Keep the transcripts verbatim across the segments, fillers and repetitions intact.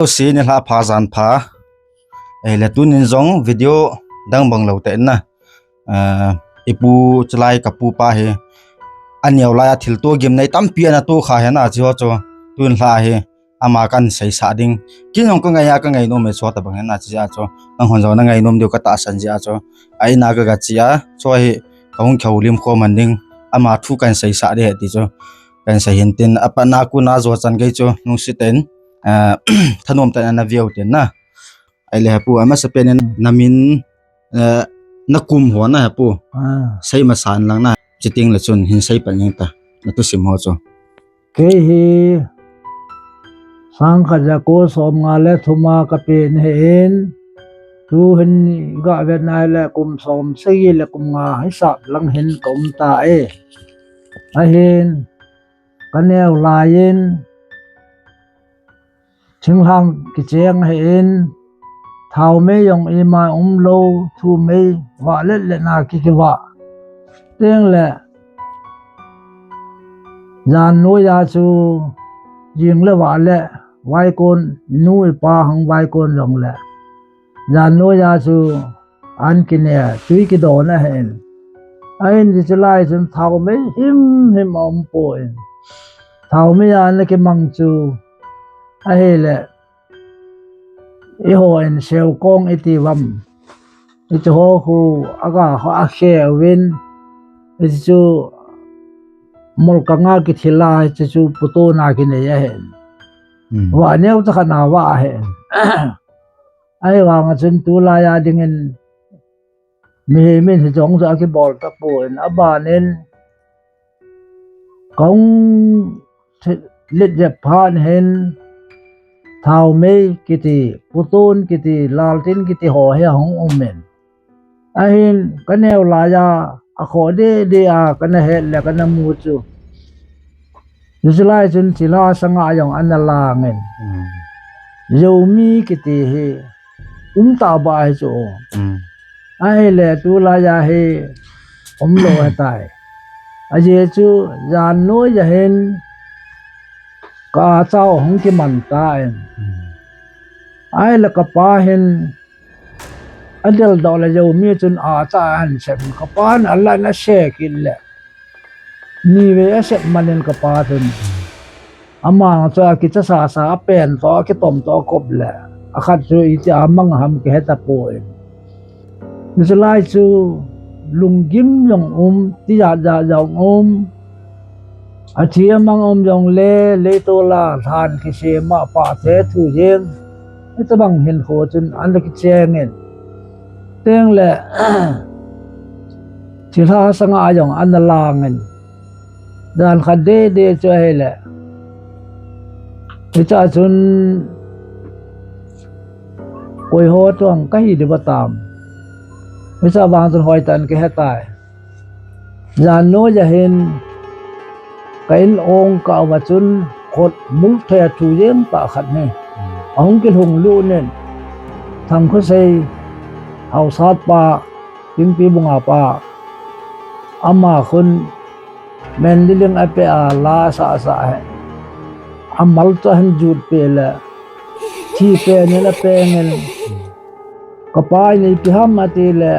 Jouse nilhah pha jan pha. Ahile tunin jong video dang bang lou tah in na. Eh, ipu chulai kapu pa hi aneo lai a thilto gimnei tampi ana to kha ahi na, hiche ho chu tun lha hi ama kahin seisah ding. Kei jong kangai a, kangai nom e, chuti bang ahi na, hiche a chu nanghon jong nangai nom diu katahsan jeh a chu a in a kaga che a, chu hi kahung kihoulim khom man ding, ama thu kahin seisah ding ahi ti chu kahin sei hin tin, apatna a kon a jo chan gei chu lungset in, eh, thanom tah in ana veu tin na. Ahile hepu, amasapen in namin, eh, nakum ho na hepu. Ah. Sei masan lang na, chuteng le chun hin sei pan jeng ta, na thusim ho chu. Kei hi sang khat ja ko som nga le thum a kapen ahin, tuhin ga vet na le kum som sagi le kum nga hisap lang hin ka um ta e. Ahin, kaneo lai in, thinglhang kicheng ahin, thaomei jong ima umlou, thumei vah let let na ki kivah. Teng le, jan noiya chu jing le vah le, vaikon, nu ipa hung vaikon jong le, jan noiya chu an kine, tui kidon ahin. Ahin hiche lai chun thaomei himhim aum poi. Thaomei a ana kimang chu ahile, eihon seokong iti uvam, hiche ho khu aga ho akhe uvin, hiche chu molkang a kithil a, hiche chu putona kinei ahin. Hmm. Vah neo cha khat na vah ahin. Ahivang a chun tulai a dingin mihem in hiche ho chu akibol tapon, aban in kahung let jep phat hin thaomei kiti, puton kiti, laltin kiti ho hi ahung um in. Ahin kaneo lai a, akhoh deh deh a kana het le kana mu chu, hiche lai chun thilha sanga jong ana lang in. Hmm. Jomi kiti hi um tah ba ahi chu. Hmm. Ahile tulai a hi umlou ahitai. Ajeh chu jan noiya hin ka chao hung kiman tan. Hmm. Ahile kapa hin adel doh le jomi chun acha ahin sem. Kapan alan ase kit le, nivei asep man in kapa chun, ama chu akicha sasa, apen toh, akitom toh akop le, akhat chu iti a mang ham kihe tapon. Hiche lai chu lunggim jong um, tijat jat jong um. Athi amang um jongle, leitol a lhan kisem a pate thu jeng, hitabang hinkho chun ana kicheng in. Teng le, thilha sanga jong ana lang in. Jan khat deh deh chu ahile, hiche a chun koi ho toh kahi diu va tam. Hiche vang chun hoitah in kahe tai. Jan noiya hin ka in ong kah uva chun khut mul thei a thu jeng tah khat hi ahung kilhung lut in, Thangkhosei haosat pa, Pingpi Bunga pa, ama khun menliling apeh a la asah sah hi, amal chu ahin jut peh le, thi pen in apeng in, kapa in ipi ham ati le,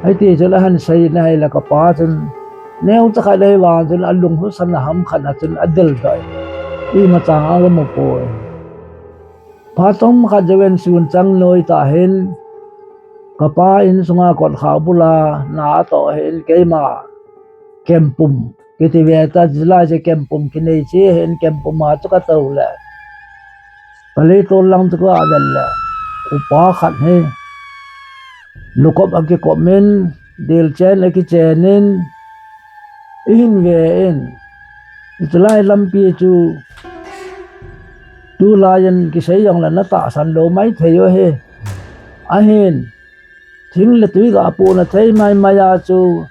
hiti chun ahin sei in ahile kapa chun, neocha khat ahivang chun alung husa na ham khat a chun adel doh in, imacha aga mu poi. Phat chomkhat jouvin sun chang noi tah hin, kapa insunga kotkhah bula na atoh hin keima kempum kiti ve ta, hiche lai chu kempum kinei che hin, kempum a chu katou le, ka leitol lang chu kaga vet le, upa khat hi lukop akikop in, dilchen akichen in, eihin ve in, hiche lai lampi chu tulai in kisei jongle natahsan lou maithei u ahi. Ahin, thing le tui ga pohna thei maimai a chu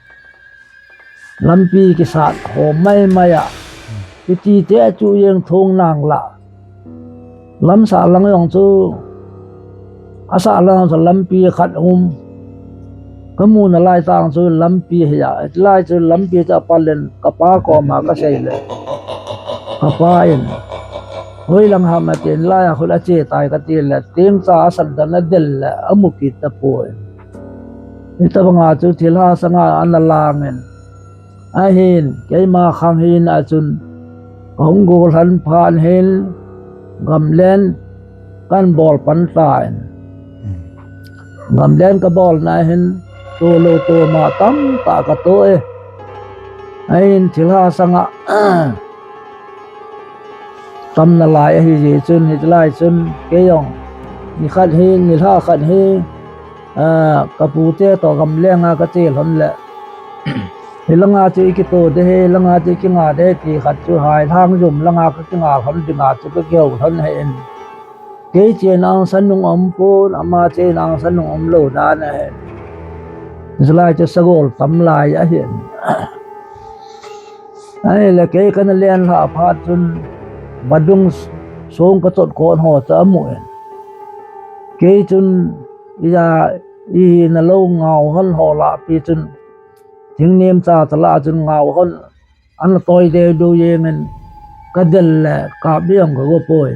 lampi kisat hom maimai a, kiti te a chu jeng thong nang la. Lamsah lang jong chu, asah lang chu lampi khat um. Kamu nalai tah chu lampi hi a, lai chu lampi chu apal in kapa koma kasei le, kapa in, Hoilang ham atin, lai a khun ache tai kati le, tengcha asat dan adel le, amu kit tapoi. Hitabanga chu thilha sanga ana langin. Ahin, keima khang hin a chun, kahung gollhan phat hin, gamlen, kan bol pan tan. Gamlen kabolna hin, tolou toma tamtah kato e. Ahin, thilha sanga, tam nalai ahi jeh chun, hitilai chun, kei jong, nikhat hi, nilhah khat hi, ah, kapute toh gamlenga kache lhon le. Hilanga chu ikito ding ahi, hilanga chu ikinga ding ahi ti khat chu hailhang jum langa kakinga lhon dinga chu kakihou lhon ahin. Kei chen angsan nung umpon, ama chen angsan nung umlou dan ahin. Chulai chu sagol tam lai ahin. Ahile kei kana lenlhah phat chun vadung song kachot kon ho chu amun. Kei chun ija, ihina lou ngao hon ho lahpi chun thingnem chacha lah chun ngao hon ana toi deudeu jengin kadel le kap ding jong kago poi.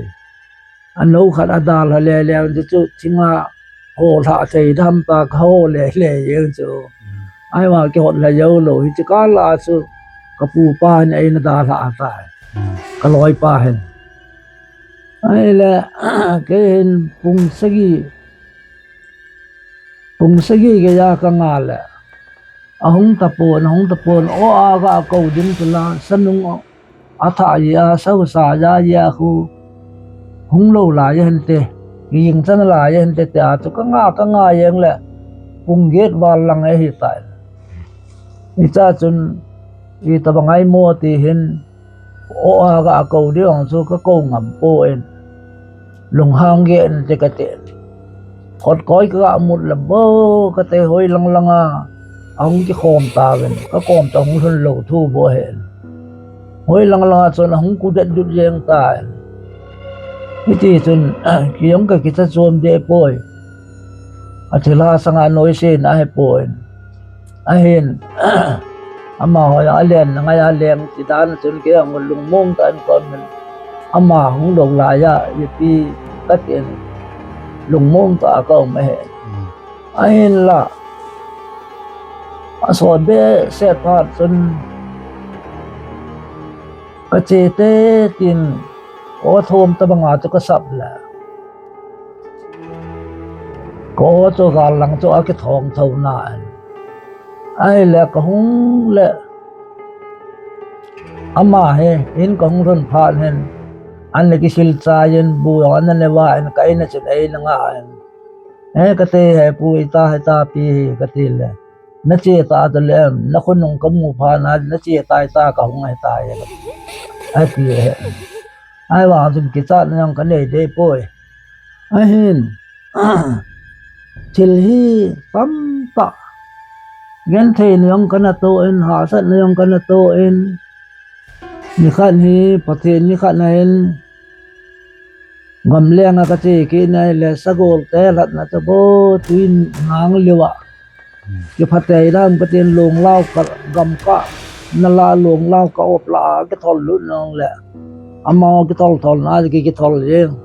Anou khat adalha lele un chu thinga holhah thei dam ta kaho lele jeng chu. Ahivang kihotlha joulou hiche kah lah chu kapupa hin eina dalhah tai. Kaloipa hin. Ahile, kei hin pung sagi, pung sagi geija kanga le. Ahung tapon, ahung tapon, o aga kou ding chula, sanung athah jia, sahusa ja jia khu, hung lou lai ahinte, ging chan lai ahinte, tia chu kanga, kanga jeng le, pung get val lang ahitai. Hichea chun, itobang ahimo ti hin, o aga kou ding jong chu kakou ngam poi. Lunghang geh inte katin. Khotkoi kaga mut le bou kati hoilang langa ahung kikhom tauvin. Kakom toh hung lhun lou thu bou ahin. Hoilang langa chun ahung kudet dut jeng tan. Hiti chun, kei jong kakicha chom deh poi. Athilha sanga noise na ahipoi. Ahin, amaho jong alen, nangai alen, ti dan chun kei jong lungmong tah in kaum in. Ama hung lou laiya, ipi katin, lungmong tah a kaum ahi. Ahinla, asot behseh phat chun, kache te tin, o thom tobanga chu kasap le. Ka o chu gal lang chu akithong tho nan. Ahile kahung le ama hi, in kahung lhun phat hin, ana kisil chai in, bu jong ana ne va in, ka in a chun eina nga in. Eh, kati he pu, ita, ita pi hi, kati le. Nache ta chu le em, nakhonung kamu phat na, nache tai ta kahung ahitai. Ati he. Ahivang chun kichatna jong kanei deh poi. Ahin, thil hi tamtah. Gentheina jong kana toh in, hahsatna jong kana toh in. Nikhat hi, Pathen nikhat na hin, gamlenga kache kit na hile, sagol te lhatna chu bou, tui nang liu a. Kiphatthei dan katin lunglau ka, gamkah, nala lunglau ka op la, kithol lut nong le. Amaho kithol thol na, ki, kithol jeng.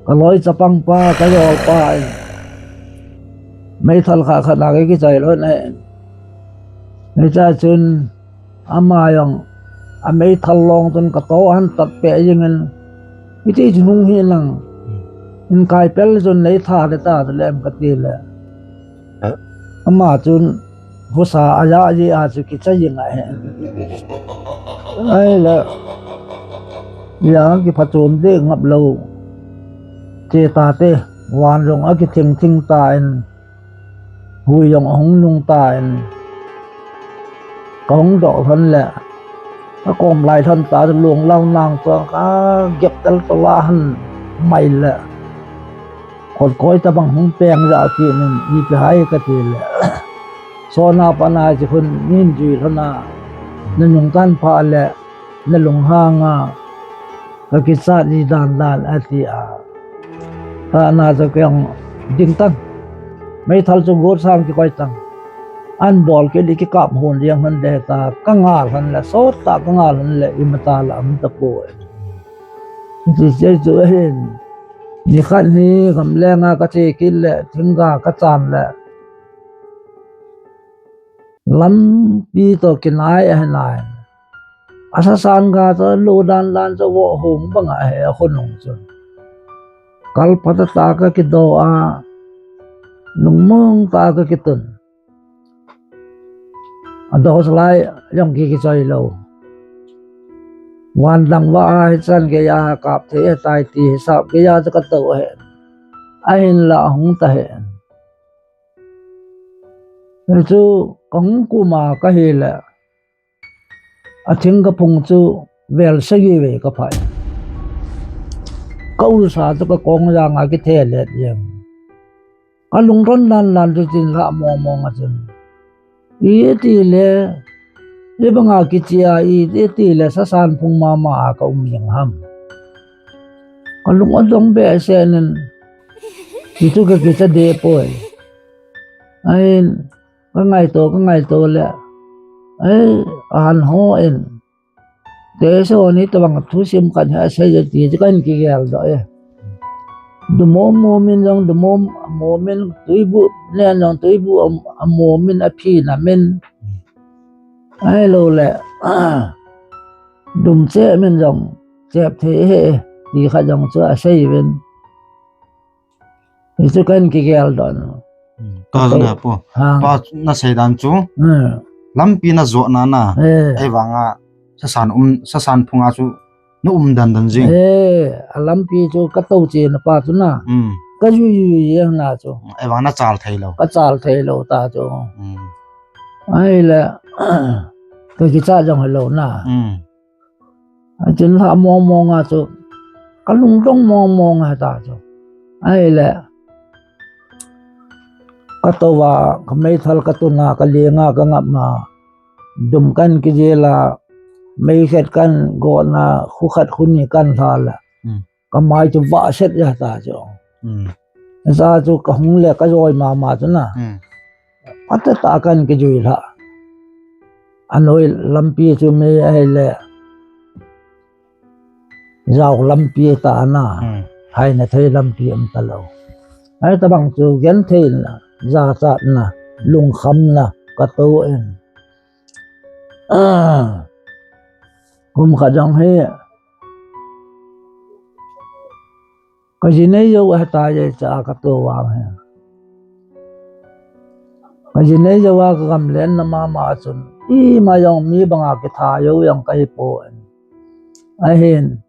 Kaloi chapang pa, kajol pa in. Meithal khat khat na kichai lhon ahi. Hichea chun, ama jong, ameithal long chun kato ahin tat peh jeng in. Hiti chun hung hi lang. In kai pel chun nei tha le ta, le em kati le. Ama chun husa aja ji a chu kicha jing ahi. Ahile, ija kiphachom deh ngap lou. Che tate, van jong akithing thing tan. Hui jong ahung nung tan. Kahung doh lhon le. Kakom lai lhon ta lunglau nang chu kagep tel tol a ahin mai le. Khotkoi tobang hung peng ja kit in, ipi ham kati le. Sona pana chi khun min jui lhon a, nanung tan pha le, nalunghang a, kakichat ji dan dan ati a. Tana chu kei jong ding tan. Meithal chu got sang kikoi tan. An bol kit le kikap hon jeng lhon deh ta, kanga lhon le, sot tah kanga lhon le, imatah la um tapoi. Hiche chu ahin, nikhat hi gamlenga kache kit le, thingga kachan le, lampi toh kinai ahi nai. Asasan ga chu lo dan dan chu vohhung banga ahi akhonung chu. Kal phatah tah a kakido a, lungmong tah a kakitun. Adoh lai jong ki kichoi lou. Van dang va a hichan geiya kap thei ahitai ti hisap geiya chu katou ahi. Ahinla ahung ta ahi. Hichu kahung kum a kahile, athing kaphung chu vel sagi vei kaphai. Ka ulsa chu kakong janga kithe let jeng. Kalungthim dan dan chu tin lha mong mong a chun, itile, hibanga kichia, itile sasan phung mama a kaum jeng ham. Kalung adong behseh in, hichu kakicha deh poi. Ahin, kangaito, kangaito le, ahin, ahan hon, tehse hon hitobang thusim khat hi asei e ti chu kahin kigeldoh e. Dumom mom in jong dumom, mom in tuibu, nen jong tuibu, a, amom in aphin amin. Ahilou le, dum chep in jong chep thei e, ti khat jong chu asei uvin. Hichu kahin kigeldoh. Hmm. Tua jong ahi po. Ha. Tua nasei dan chu. Hmm. Lampi najot na na. Eh. Ahivanga sasan um, sasan phunga chu naum dan dan jing. Eh, alampi chu katou chena pa chu na. Hmm. Kajui jui jeng na chu. Ahivanga nachal thei lou. Kachal thei lou ta chu. Hmm. Ahile, kakicha jong hilou na. Hmm. Achun lha mong mong a chu, kalungdong mong mong a ta chu. Ahile, katou a, kameithal katun a, kalenga kangap a, dum kahin kijel a, meikhet kahin gon a, khu khat khu ni kahin lhal a. Hmm. Kamai chu vahset ja ta chu. Hmm. Hicha chu kahung le kajoi mama chu na. Hmm. Phatah tah a kahin kijui lha. Anoi lampi chu mi ahile, jao lampi ta na. Hmm. Haina thei lampi um talou. Ahitobang chu genthei na, jachat na, lungkham na, katou in. Ah. Kum khat jong hi, kaji nei jou ahitai, cha katou vang hi. Kaji nei jou a kagamlen na mama chun, ima jong mi banga kitha jou jong kahi poi. Ahin,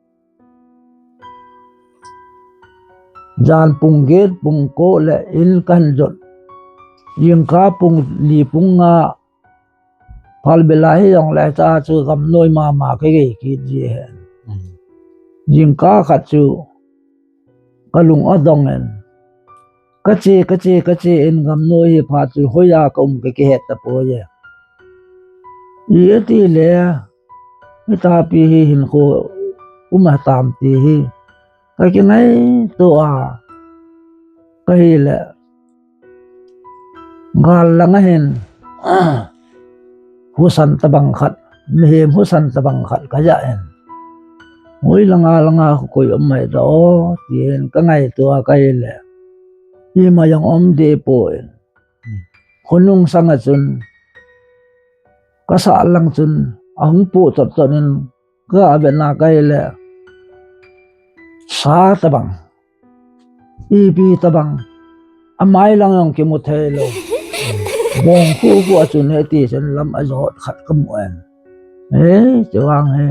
jan pung get pung ko le in kahin jot. Jingkah pung li pung nga, phalbi lai hijongle cha chu gamnoi mama kagei kit ji hen. Hmm. Jingkah khat chu kalung adong in. Kache, kache, kache in gamnoi hi phat chu hoiya kaum kakihet tapoi. Itile, hitapi hi hinkho um atam ti hi kakingaito a, kahile, gal langa hin, husan tobang khat, mihem husan tobang khat kaja in. Hoi langa langa koi um mai ta o, ti hin kangaito a kahile, ima jong um deh poi. Khonung sanga chun, kasah lang chun, ahung pu tot tot in, kavet na kahile, sa tobang, ipi tobang, amai lang jong kimu thei lou. Bong khu khu a chun hiti chun lam ajot khat kamu in. Eh, chuvang hi,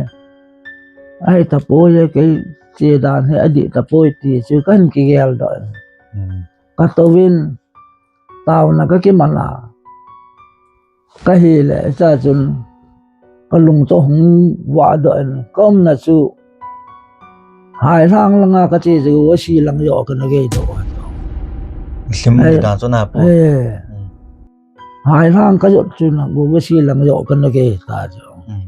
ahi tapoi, kei che dan hi adih tapoi ti chu kahin kigeldoh in. Hmm. Katou in, taona kakiman a, kahile, cha chun, kalung chu hung vahdoh in, kaumna chu, hailhang langa kache chu, vasi lang joh kana gei doh a chu. Lhim dan chu na po. Eh. Hmm. Hailhang kajot chu na, vasi lang joh kana gei ta chu. Hmm.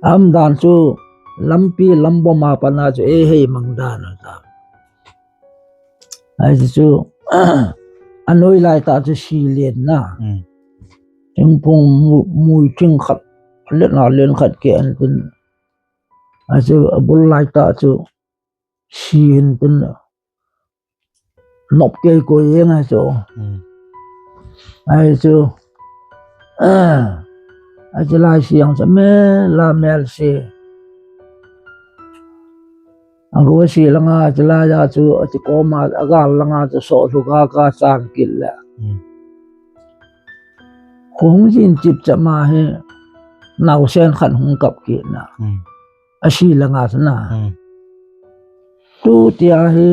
Aum dan chu, lampi lambom a pat na chu, eihei mang dan a ta. Ahi chu, anoi lai tah chu si len na. Hmm. Thingphung mu-, mui thing khat, len a len khat ke an tin. Ahi chu, abul lai tah chu, si hin tin nop kei koi jeng ahi chu. Hmm. Ahi chu. Atilai si jong chu mel a mel si. Agu si langa atilai a chu ati koma agal langa chu soh lhu kaka chang kit le. Hmm. Hung jin chip chama hi naosen khat hung kap kit na. Hmm. Asi langa chu na. Hmm. Tutia hi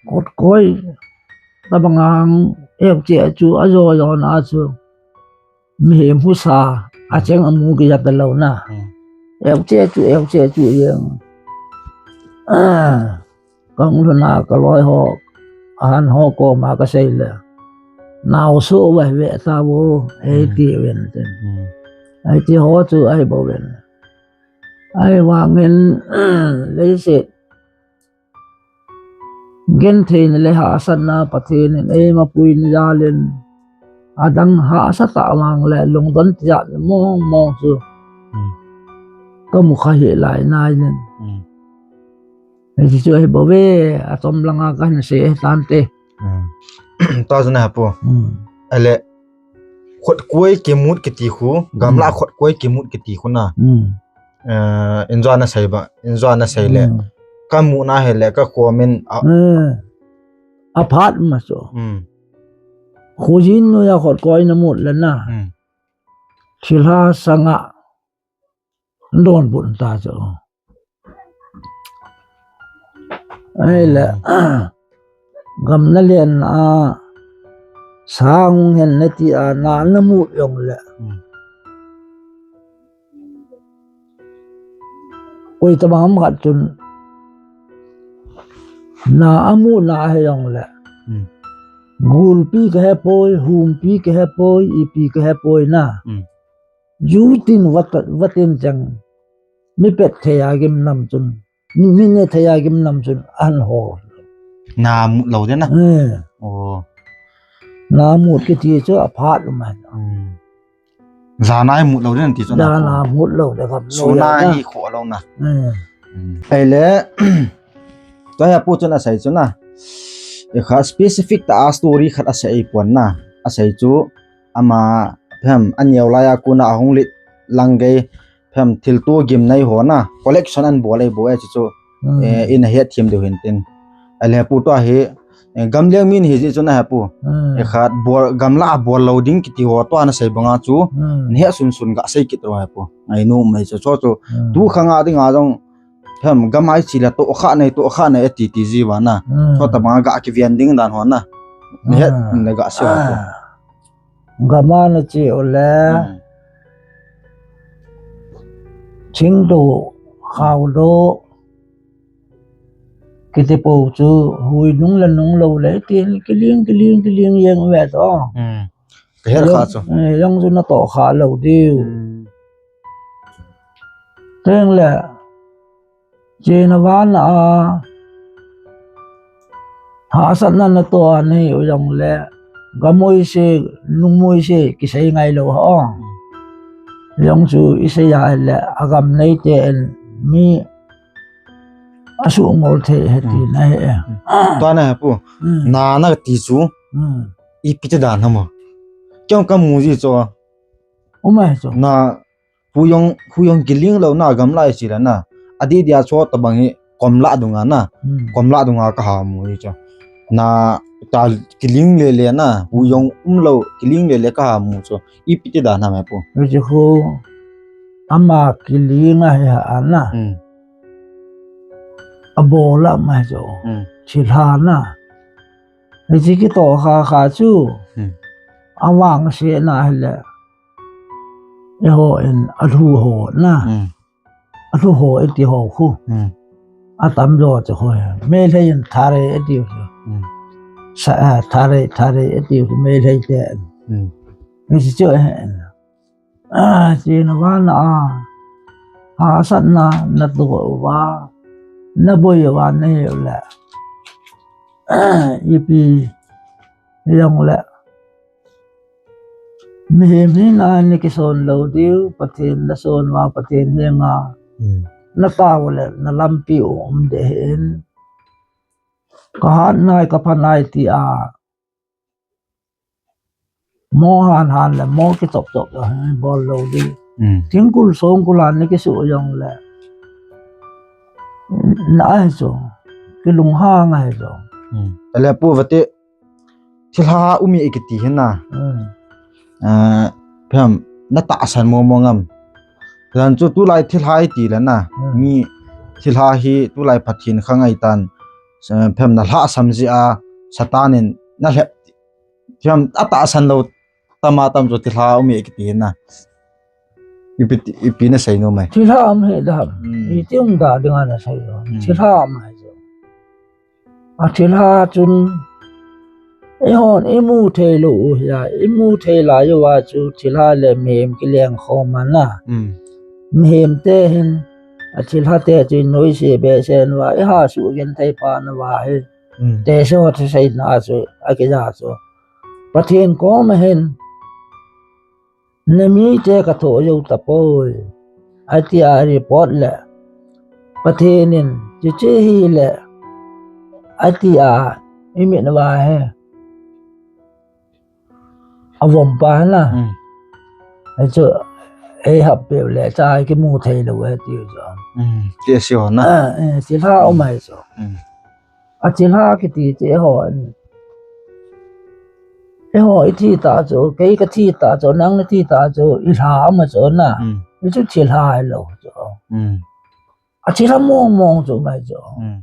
khut koi tabang ang eu che chu ajo jo na chu. Mihem husa acheng amu kija talou na. Hmm. Eu che chu, eu che chu jeng. Ah, kang lhuna kaloi ho, ahan ho koma kasei le. Naosu ve ve ta vo, ei Hmm. ti ven tin. Hmm. Ahi ti ho chu ahi bou ven. Ahivangin, leiset gentheina le hahsatna Pathen in eima puina jalin, adang hahsa tah vang le lungdon tijat mong mong chu Hmm. kamu kha hi lai nai len. Hmm. Hichu ahi bou ve, achom langa kahin sei ahi tante. Hmm. Tua chu na ha pu. Hmm. Ale, khut koi kimut kiti khu, gamla Hmm. khut koi kimut kiti khu na. Hmm. Eh, injo na sei ba, injo na sei le. Hmm. Kamu na hi le, ka comment a. Hmm. Aphat ma chu. Hmm. Khujin noiya khut koi na mut le na. Hmm. Thilha sanga donbut ta chu. Ahile, Hmm. gam na len a, sang hung hen na ti a, na na mut jong le. Hmm. Koi tabang ham khat chun, na amu na ahi jong le. Hmm. Gulpi kahe poi, humpi kahe poi, ipi kahe poi na. Hmm. Ju tin vat, vatin chang. Mi pet thei a gim nam chun. Mi, mi ne thei a gim nam chun an ho. Na mut lou de na. Eh. Oh. Na mut kiti chu aphat lou man. Hmm. Jana hi mut lou de na ti chu na. Jana mut lou de gam lou Suna ya na. Hi kho lou na. Eh. Hmm. Ahile, tua hi a pu chun asei chu na. Ikha specific tah a story khat asei pon na. Asei chu ama phem aneo lai a kona ahung lit lang gei phem thilto gimnei ho na collection an bol ei bou e chu chu, Hmm. eh, in a het thim deu hin tin. Ahile pu tua hi, eh, gamleng min hi ji chu na ha pu. Hmm. Ikha bol, gamla bol lou ding kiti ho tua na sei banga chu. Hmm. Ni he sun sun ga sei kit ro ha pu. Ngai nu mai chu chu chu. Hmm. Tu khanga dinga jong phem gam ai chi la to kha nei, to kha nei ati ti ji va na. Hmm. Chu tabanga ga kivian ding dan ho na. Ni het Hmm. na ga sei ho pu. Ah. Gam a na che u le. Hmm. Thingdo, khaodo. Kiti po chu hui nung le nung lou le tin kiling, kiling, kiling jeng ve to. Hmm. Ka het kha chu. Eh, jong chu na to kha lou diu. Hmm. Teng le. Chena vana a, hahsatna na to a nei u jong le, gamoi se, lungmoi se, kisei ngai lou ha o. Jong chu isei a le, agam nei te en mi, asu ngol thei he ti Hmm. na he. Hmm. Tua na he pu, Hmm. na na ti chu, Hmm. ipi ti dan ham o. Kei jong kamu ji chu. Umai chu. Na, Hu jong, hu jong kiling lou na gamla i chi la na. Adih dia chu tabang hi komla dunga na. Hmm. Komla dunga ka ha mu hi chu. Na ta kiling le le na. Hu jong um lou kiling le le ka ha mu chu. Ipi ti dan ham he pu. Hichu hu ama kiling a hi ha na. Hmm. Abol a ma chu. Hmm. Thilha na. Hichu kitoh kha kha chu. Hmm. Avangse na hi le. Eiho in alhu ho na. Hmm. Alhu ho iti ho khu. Hmm. Atam jo chu khu. Meitei in thare iti khu. Hmm. Sa, ah, thare, thare iti khu Meitei te. Hmm. Hichu chu, eh, ah, chena vana a. Hahsatna na to uva. Na boi uva na hi u le. Ipi jong le. Mihem hina na kison lou diu, Pathen na son uva, Pathen henga. Hmm. natao le, nalampi u um deh in. Kahat nai, kapha nai tia. Mo han han le, mo kichop chop le, bol lou di. Hmm. Thingkul songkul han le, kisu jong le. Na ai chu, kilunghang ai chu. Hmm. Tale pu vate, thilha um e kiti hi na. Hmm. Ah, phem, natahsan mo mo ngam. Jan chu tulai thilha iti le na. Hmm. Mi thilha hi tulai Pathen khang ai tan. Sa-, phem nalhahsam jia, Satan in nalhep. Phem atahsan lou tama tam chu thilha um e kiti hi na. Ipi, ipi nasei nom ai. Thilha um hi da. Hmm. Iti um da dinga nasei nom. Hmm. Thilha um ai chu. Athilha chun, eihon imu thei lou u hi a, imu thei lai uva chu thilha le mihem kileng khom a na. Hmm. Mihem te hin, athilha te chu noise behseh uva, iha sugenthei pha nauva hi. Hmm. Teso thusei na chu, akija chu. Pathen koma hin, Namite kathoh jou tapoi, atia report le, Pathen in, chuche hile, atia, imit uva hi, avom pa na. Hmm. Achu, eihap peh le, cha kimu thei lou e, tiu chu. Hmm. Ti asi ho na. Ah, eh, thilha um ai chu. Hmm. Athilha kiti chu eiho in. Eiho ithi ta chu, kei kathi ta chu, nang nathi ta chu, ilha ama chu na. Hmm. Ichu thilha lou chu. Hmm. Athilha mong mong chu mai chu. Hmm.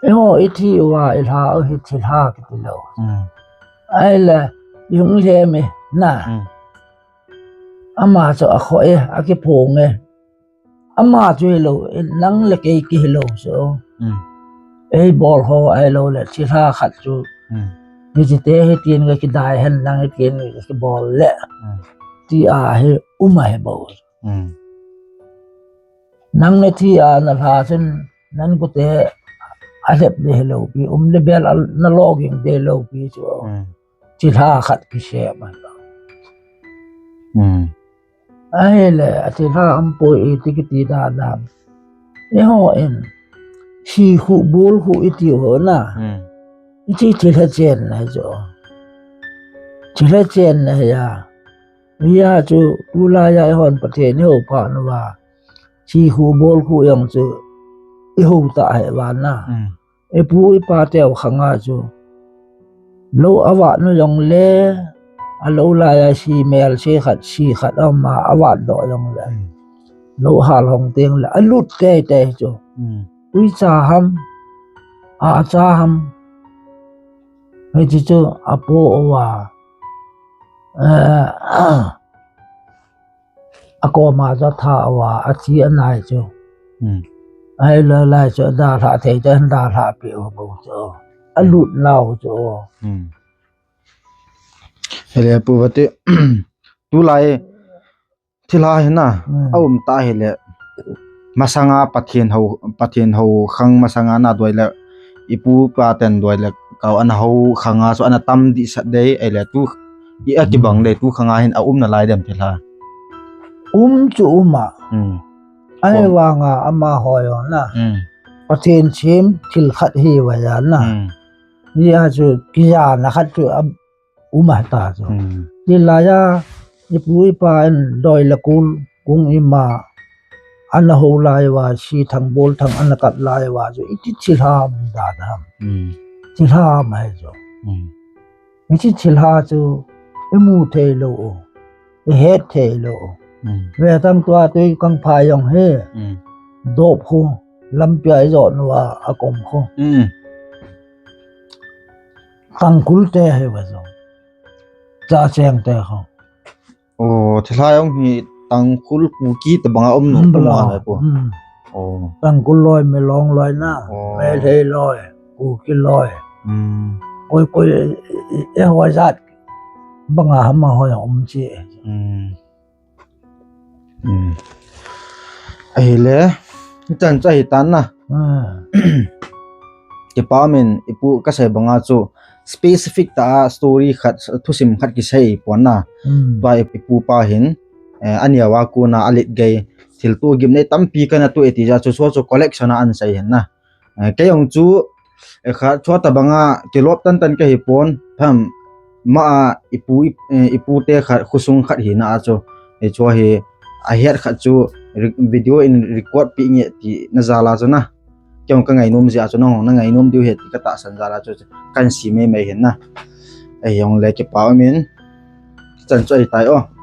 Eiho ithi uva ilha u hi thilha kiti lou. Hmm. Ahile, ihung lhem e na. Hmm. Ama chu akhoh e, akiphong e. Ama chu hilou, nang le kei kihilou chu. Hmm. Eibol ho ahilou le, thilha khat chu. Hmm. Hiche te hitin kakidai hen, nang hitin kakibol le. Hmm. Tia hi um ahi bou. Hmm. Nang nathi a nalha chun, nang kute alhep ding hilou pi, um le bel a naloging ding hilou pi chu. Hmm. Thilha khat kisem a. Hmm. Ahile, athilha um poi iti kiti dan a. Eiho in, si khu, bol khu iti ho na. Hmm. Iti thilha chenna chu. Thilha chenna hi a. Hia chu, tulai a eihon Pathen ihou phat uva. Si khu, bol khu jong chu, ihou ta hi uva na. Hmm. Ipu ipa teu khanga chu. Lou avat nu jong le, alou lai a si mel si khat, si khat ama avat doh jong le. Hmm. Lou hal hong teng le, alut tei tei chu. Hmm. Uicha ham, acha ham. Hiche chu, apo uva. Eh, akoma chu atha uva, athi anai chu. Hmm. Ahilou lai chu, adalhah thei chu, adalhah peh u bou chu. Alut nau chu. Hmm. Hele pu vate, tulai, thilha hi na, hmm, aum ta hile, masanga Pathen hou, Pathen hou khang masanga na doi le, ipu ipa ten doi le, kau ana hou khanga chu ana tam dih sat dei, ahile tu, i akibang dei, tu khanga hin aum nalai dem thilha. Um chu um a. Hmm. Ahivanga amaho jong na. Hmm. Pathen sem thil khat hi uva ja na. Hmm. Hia chu kijana khat chu a um a ta chu. Hmm. Hilai a, ipu ipa in doi le kul, kung ima, ana hou lai uva, si thang bol thang ana kat lai uva chu, iti thilha um dan ham. Hmm. Thilha um ahi chu. Hmm. Hiche thilha chu imu thei lou u, ihet thei lou u. Hmm. Ve tang tua tui kang phai jong hi. Hmm. Dop khu, lampi a ijot uva, akom khu. Hmm. Tangkhul te hi va jong. Cha cheng te khu. Oh, thilha jong hi Tangkhul Kuki tabanga um nom. Um, bang a, a, hai pu. Hmm. Oh. Tangkhul loi, Milong loi na, oh, Meitei loi, Kuki loi. Hmm. Koi, koi, e, e, e, hoi jat banga hama hoi um chi. Hmm. Hmm. Ahile, chan cha hi tan na. Hmm. Kipa min ipu kasei banga chu specific ta story khat, thusim khat kisei pon na. Hmm. Tua ipu pa hin, eh, aneo a kona alet gei thilto gimnei tampi kana toh e ti jeh a chu, chu, chu collection a ahin sei hin na. Eh, kei jong chu, eh, kha, chu tabanga kilop tantan kahi pon, pam, ma a ipu, i, eh, ipu te khat, khosung khat hina a chu, eh, chu hi, ahet khat chu, re-, video in record pi nge tina jal a chu na. Kei jong ka ngainom jeh a chu, nang jong na ngainom diu ahi ti ka tahsan jal a chu, kan sei mai mai hin na. Eh, jong le kipa umin, chan chu ahitai o.